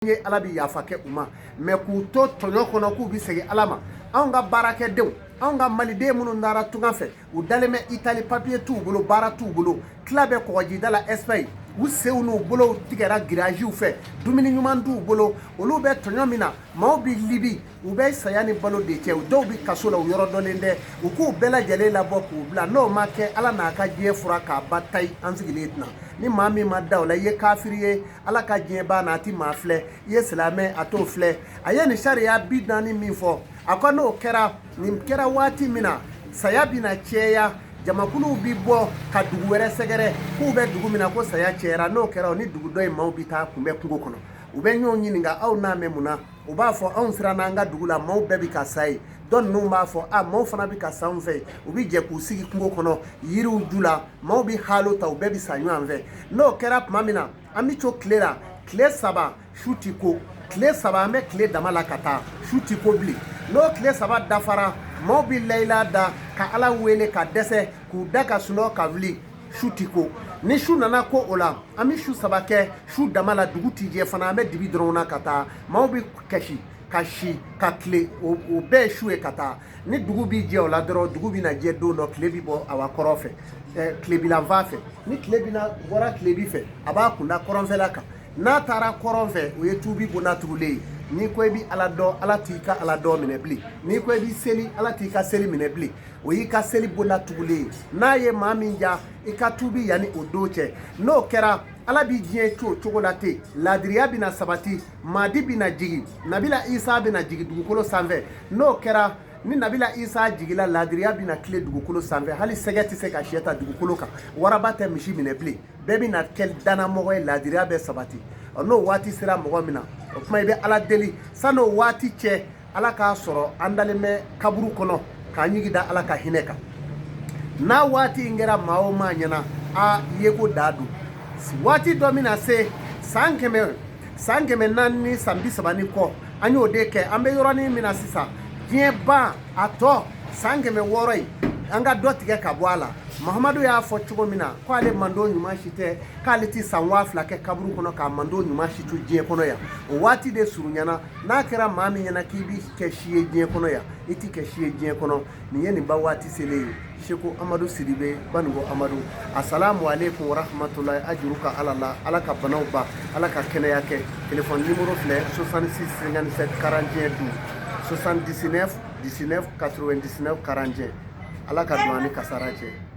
Ye Ala bɛ yafa kɛ u ma, mais k'u to tɔɲɔ kɔnɔ k'u bɛ segin Ala ma. Anw ka baarakɛdenw, anw ka maliden minnu taara tunga fɛ, u dalen bɛ Itali, papiye t'u bolo, baara t'u bolo, tila bɛ kɔgɔjida la Espagne, u senw n'u bolow tigɛra giriyaziw fɛ, dumuni ɲuman t'u bolo, olu bɛ tɔɲɔ min na. Maaw bɛ Libi, u bɛ saya ni balo de cɛ, dɔw bɛ kaso la, u yɔrɔ dɔnnen tɛ. U k'u bɛɛ lajɛlen labɔ k'u bila. N'o ma kɛ, Ala n'a ka diɲɛ fura k'a ba tayi. An sigilen tɛna ni maa min ma da o la, i ye kafiri ye. Ala ka diɲɛ ban na, a ti maa filɛ. I ye silamɛ, a t'o filɛ. A ye nin sariya 40 min fɔ, a ko n'o kɛra, nin kɛra waati min na, saya bɛna cɛya, jamakuluw bɛ bɔ ka dugu wɛrɛ sɛgɛrɛ k'u bɛ dugu min na ko saya cɛyara. N'o kɛra, o ni dugu dɔ in maaw bɛ taa kunbɛn kungo kɔnɔ. U bɛ ɲɔgɔn ɲininka: aw n'a mɛn mun na? U b'a fɔ: anw siranna an ka dugu la, maaw bɛɛ bɛ ka sa yen. Dɔ ninnu b'a fɔ: a maaw fana bɛ ka sa anw fɛ. U bɛ jɛ k'u sigi kungo kɔnɔ yiriw ju la, maaw bɛ halo ta, u bɛɛ bɛ sa ɲɔgɔn fɛ. N'o kɛra tuma min na, an bɛ to tile la tile 3, su ti ko. Tile 3, an bɛ tile dama la ka taa, su ti ko bilen. N'o tile 3 dafara, maaw bɛ layila da ka Ala wele ka dɛsɛ k'u da ka sunɔgɔ ka wuli, su ti ko. Ni su nana ko o la, an bɛ su 3 kɛ su dama la, dugu ti jɛ fana, an bɛ dibi dɔrɔn na ka taa. Maaw bɛ kasi ka si ka tile, o bɛɛ ye su ye ka taa. Ni dugu bɛ jɛ o la dɔrɔn, dugu bɛna jɛ don dɔ, tile bɛ bɔ awa kɔrɔn fɛ, tilebilanfan fɛ. Ni tile bɛna bɔra tilebi fɛ, a b'a kunda kɔrɔnfɛla kan. N'a taara kɔrɔn fɛ, o ye tubi bonda turulen ye. N'i ko i bɛ Ala dɔn, Ala t'i ka Ala dɔn minɛ bilen. N'i ko i bɛ seli, Ala t'i ka seli minɛ bilen. O y'i ka seli bonda tugulen ye. N'a ye maa min ja, i ka tubi yanni o don cɛ. N'o kɛra, Ala bɛ diɲɛ to o cogo la ten. Laadiriya bɛna sabati, Madi bɛna jigin, Nabila Isa bɛna jigin dugukolo sanfɛ. N'o kɛra, ni Nabila Isa jigila, laadiriya bɛna tile dugukolo sanfɛ. Hali sɛgɛ tɛ se ka sɛ ta dugukolo kan, waraba tɛ misi minɛ bilen, bɛɛ bɛna kɛ dannamɔgɔ ye, laadiriya bɛ sabati. N'o waati sera mɔgɔ min na, o tuma i bɛ Ala deli, san'o waati cɛ, Ala k'a sɔrɔ an dalen bɛ kaburu kɔnɔ k'an ɲigi da Ala ka hinɛ kan. N'a waati in kɛra maa o maa ɲɛna, a ye ko da don. Waati dɔ bɛna se, san 100, san 400 ni san 30 ni kɔ, an y'o de kɛ. An bɛ yɔrɔnin min na sisan, diɲɛ ban a tɔ san 600 ye, an ka dɔ tigɛ ka bɔ a la. Mahamadu y'a fɔ cogo min na ko ale mando ɲuman si tɛ, k'ale tɛ san 2000 kɛ kaburu kɔnɔ k'a mando ɲuman si to diɲɛ kɔnɔ yan. O waati de surunyana. N'a kɛra maa min ɲɛna k'i bɛ kɛ si ye diɲɛ kɔnɔ yan, i tɛ kɛ si ye diɲɛ kɔnɔ. Nin ye nin ba waati selen ye. Seko Amadu Sidibe, Banuko Amadu, asalamu aleykum warahmatulahi. A juru ka Ala la, Ala ka banaw ban, Ala ka kɛnɛya kɛ. Téléphone numéro filɛ: 66 57 41 12, 79 19 99 41. Ala ka don ani kasara cɛ.